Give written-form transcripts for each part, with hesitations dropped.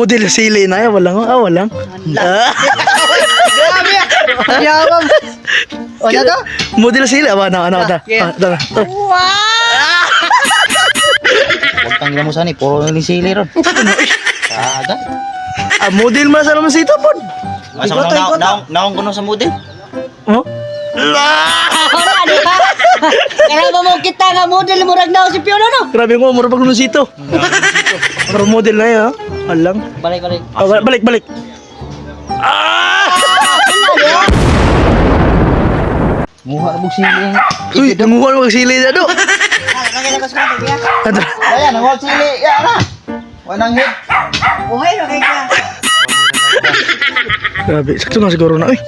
Model sili na yan, walang, walang. Ah, Grabe ah. Yawang. O na to? Model sili, ano, ano, ano, Yeah. ano, ano. Huwag kang ginamusan eh, puro naling sili ron. Kaga. Ah, model man sa naman sito pod. Asa ko Ikoto, ikoto. naong ko sa model. Oh? Wala, di ba? Kaya ba mo kita nga model mo ragnaw si Piolo no? Grabe mo, mura pag sito. Pero model na yan, ah. Walang. Balik, balik. Ah, balik, balik. Ah! Muha mo sili. Uy, nanguha mo sili na do. Ano? Ayan, ang sili. Yan na. Wanang hit. Buhay ra kay ka. Grabe, sakto na siguro na, uy.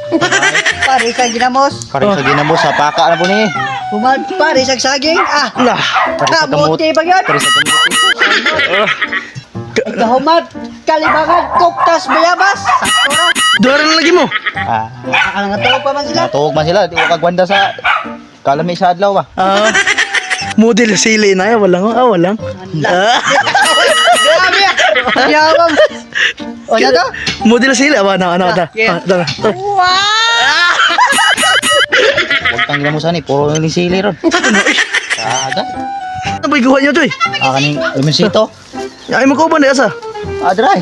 Pare sa ginamos. Pare sa ginamos sa paka na po ni. Human pare sa saging. Ah, Lah. Pare sa gamot. kamuti pa yun. Pare sa gamot. Ah. Kahumat, kalibangan, kuptas, bayabas. Sakto na. Duha na lagi mo. Ah, Ang nga pa man sila. natuog man sila. Di ko kagwanda sa kalami sa adlaw ba. Ah. Model sili na yan, walang, walang. Ah, Grabe ah. Yawang. O na to? model sili, ano, ano, ano, Yeah. ano, ano. Huwag kang ginamusan eh, puro naling sili ron. Kaga. Ano ba iguha niyo, Choy? Ah, kaning limonsito. Ay, magkauban na asa. Ah, dry.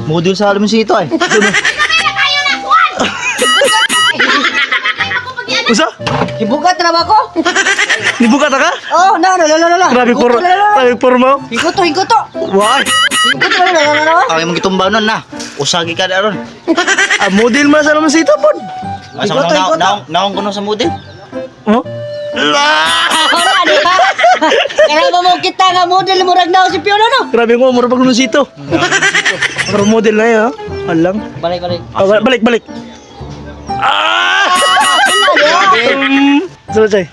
Model sa limonsito eh. Usa? Hibugat na ba ko? Nibuka ta ka? Oh, na, na, na, na, na. Grabe por, grabe porma. Higuto, higuto. Why? Higuto, na, na, na, na. Ang imong gitumba nun na. Usagi ka na ron. Ah, model man sa naman sito pod. Asa ko Ikoto, ikoto. naong ko sa model. Oh? Wala, di ba? Kaya ba mo kita nga model mo ragnaw si Piolo no? Grabe mo, mura pag sito. Pero model na yan, ah. Walang. Balik, balik. Ah, balik, balik. Ah! Sunod, Choy.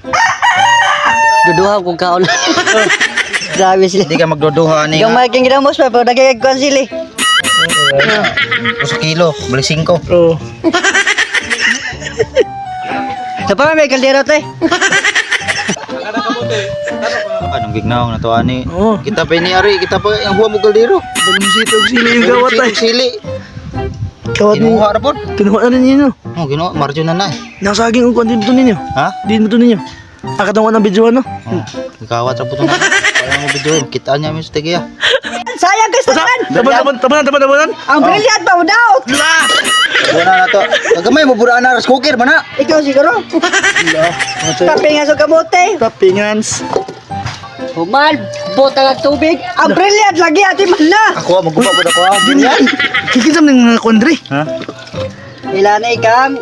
Duduha kong kaon. Grabe sila. Hindi ka magduduha ni. Yung mga ginamos pa, pero nagkikikuan sila. eh. Usa kilo, bali 5. Oh. Sa pa may kaldero te. Anong gignaw na to ani? Oo. Kita pa ni Ari, kita pa ang huwa mo kaldero. Sito, sili yung gawat ay. Sili. Kawat mo. Kinuha ra pod. Kinuha na rin ninyo. Oh, kinuha margin na na. eh. Nasaging ang kuwan dito ninyo. Ha? Di mo to ninyo. Ah, katong ng video ano? Oh, gawat ra po to. Wala mo video, kita niya mi sa tigiya. Sayang ka sa tanan. Taban, taban, tabanan, taban, tabanan. Ang brilliant ba mo daw? Buana na to. Kagamay mo buraan na rice cooker man na. Ikaw siguro. Tapingan sa kamote. Tapingans. Human, bota ng tubig. Ang brilliant lagi ati man na. Ako maguba pud ako. ah. Din yan. Kikisam ng mga kondre. Ha? Ilanay kang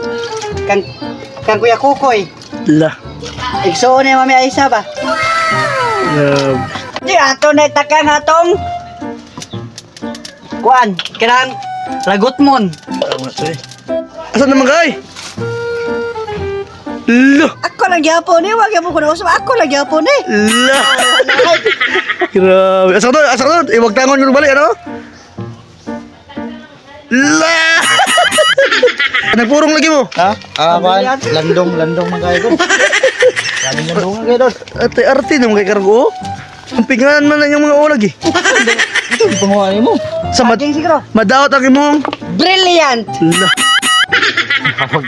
kang kang Kuya Kukoy. La. Igsuon ni Mami Aisa ba? Grabe. Di ato na itakang atong kuan kanang lagutmon. Tama, Choy. Asan naman kay? Lo. Ako lang gyapon eh, wag gyapon ko na usap. Ako lang gyapon eh. La. Grabe. Asa ka to? Asa ka to? Iwag tangon yung balik, ano? La! Nagpurong lagi mo. Ha? Ah, man. Landong, landong man kayo doon. Landong landong man kayo doon. Ate arte naman kay kargo. Ang pingalan man lang yung mga ulag eh. Ito, panguha mo. Sa Saging siguro. madaot ang imong. Brilliant. La. Kapag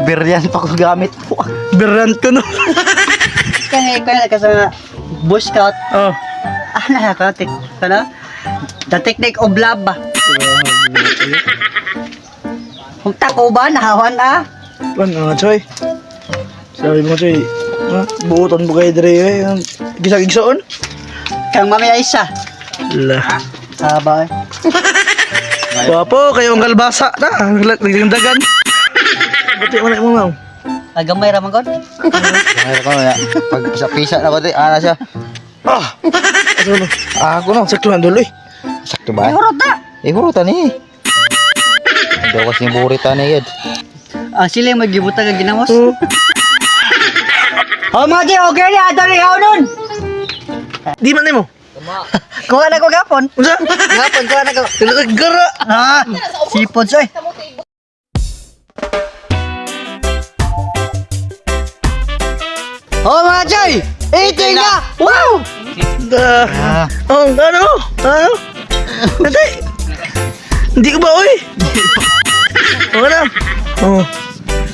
biryan pa ko gamit po. Berant ko no. Kang ikaw na sa Boy Scout. Oh. Ana ka tik kana? The technique of love ba? Kung tako ba nahawan ah? Pan nga choy. Sabi mo choy, ha? Buotan mo kayo dire eh. Gisag igsoon. Kang Mami Aisa. La. Haba eh. Wapo kayo ang kalbasa na. Nagdandagan. Buti mo na imong naong. Agamay ra man god. Ay, ko na. Pag pisa-pisa na ko, ana siya. Ah. Asa no? Ah, ako no. Sakto na duloy. Sakto ba? Ihurot na. Eh, hurutan ni. Daw kasi yung burita ni Ed. Ah, sila yung magibutang ang ginamos. Oh. Oh, mga di, okay na, ato ni nun. Di man nimo. Kuha na ko gapon. Unsa? Gapon, kuha na ko. Gara. Ah, sipod soy. Oh, mga Joy! Eating na! Wow! Da. Ah, Oh, ano? Ano? Hindi. Hindi ko ba, oy? Okay na. Oo.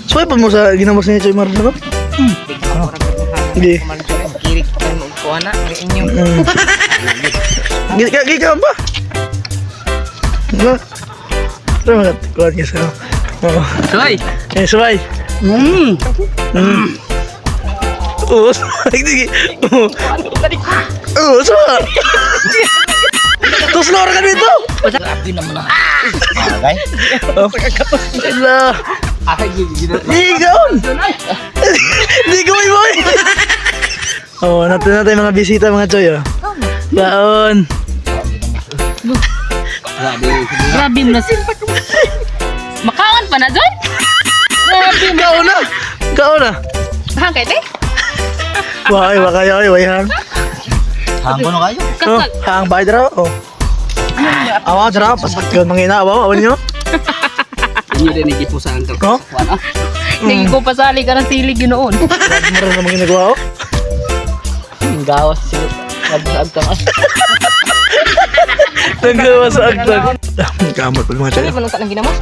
Suway pa mo sa ginamos ni Choy Marno, no? Hindi. Kirig ko mo kuha na inyo. Gi ka ba? No. Pero mga kuhan ka sa. Oo. Soy. Eh, suway. Oo, suway. Sige. Oo. Oo, suway. Tuslor ka dito. Grabe naman ah. Bagay. Oh. Ala. Ay, gigi Di gaon. Di ko boy. Oh, natin natin mga bisita mga choy oh. Baon. Grabe mo na sin. Makaon pa na doon? Grabe mo. Kaon na. Kaon na. Hang kay te? Wai, wakay oy, way hang. Hanggo na kayo. Oh, Kasal. hang bay dra oh. Awa dra pasakyon mangina awa awa niyo. Inyo din igipusahan ka. Oh, Hindi ko pasali ka ng sili ginoon. grabe mo rin naman ginagawa oh. Gawas sila. Nagsaag ka mas. Nagawa sa agtag. Kamot pa mga choy. Ano ka nang ginamos?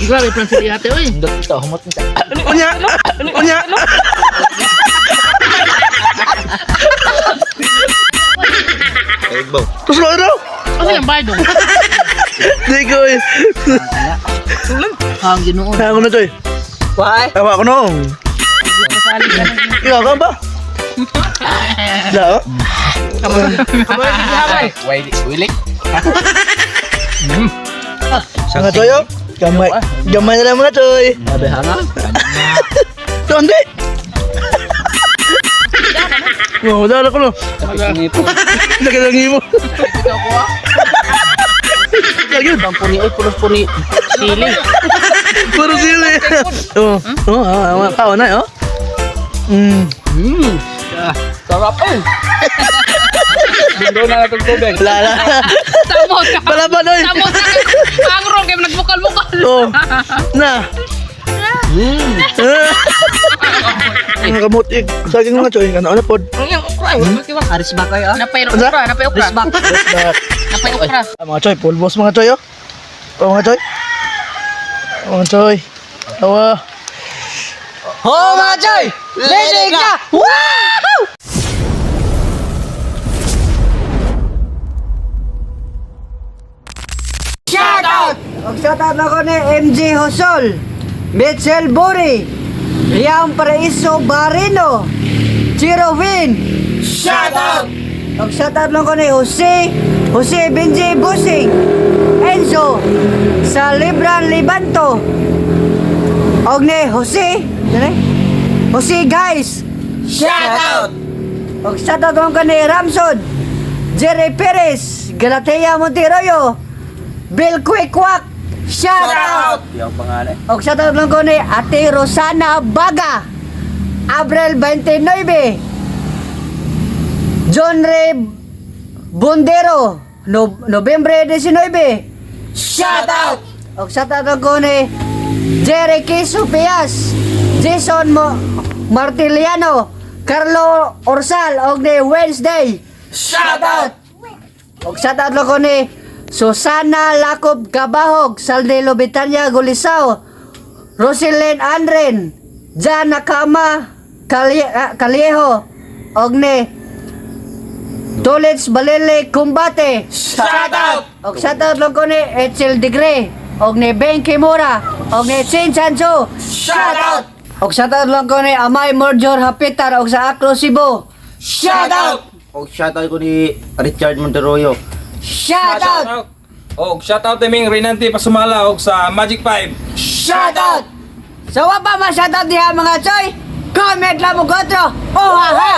Grabe plan sili ate oy. Ito, humot nito. Unya, unya. Igbo. Tuslo daw. Ano yung bayad dong? Di ko eh. Hang ginoon. Hang ko na choy. Why? Awa ko nung. Pasali ka ng Ikaw ka ba? Da, oh. Wilik. Mga choy, oh. Gamay. Gamay na lang mga choy. Sabi hanga. Ito, hindi. Oh, dala ko no. Lagi mo. Lagi. Pampuni oy, puros puni sili. Puro sili. Oh, oh, ah, ah, ah, na, oh. Sarap eh. Bundo na natong tubig. Lala. Samot ka. Palaban, oy. Samot ka. Ang rong kay nagbukal-bukal. Oh. Na. Ang kamot eh. Saging mga choy, ano na pod. Ang yung okra, wala kiwa. Aris ba kayo ah? Napay okra, napay okra. Aris ba? Napay okra. Ah, mga choy, full boss mga choy, oh. Oh, mga choy. Oh, mga choy. Awa. Ho mga choy! Linig na! Wow! Shout out! Og shout out na ko ni MJ Hosol, Mitchell Bori, Riam Paraiso Barino, Chiro Win. Shout out! Og shout out lang ko ni Jose, Jose Benji Busing, Enzo, sa Libran Libanto, Og ni Jose, dali? Jose guys. Shout out. Og shout out ko ni Ramson, Jerry Perez, Galatea Monteroyo, Bill Quickwak. Shout out. Yung pangalan. Og shout out lang ko ni Ate Rosana Baga, Abril 29, John Ray Bondero, no Nobyembre 19. Shout out! Og shout out lang ko ni Jerry Sopias, Jason Martiliano, Carlo Orsal, og ni Wednesday. Shout out! Og shout out lang ko ni Susana Lacob Cabahog, Salde Lobitanya Gulisao, Roselyn Andren, Jan Nakama Caliejo, og ni Tolits Balele Kumbate. Shout out! Og shout out lang ko ni Etchel Digre, og ni Ben Kimura, og ni Chin Chancho. Shout out! Og shout out lang ko ni Amay Morjor Hapitar og sa Acro Cebu. Shout out! Og shoutout ko ni Richard Monteroyo. Shout out! Og shoutout timing Renante Pasumala og sa Magic 5. Shout out! So wa pa ma shout out diha mga choy? Comment lang mo kontro. Oh ha ha.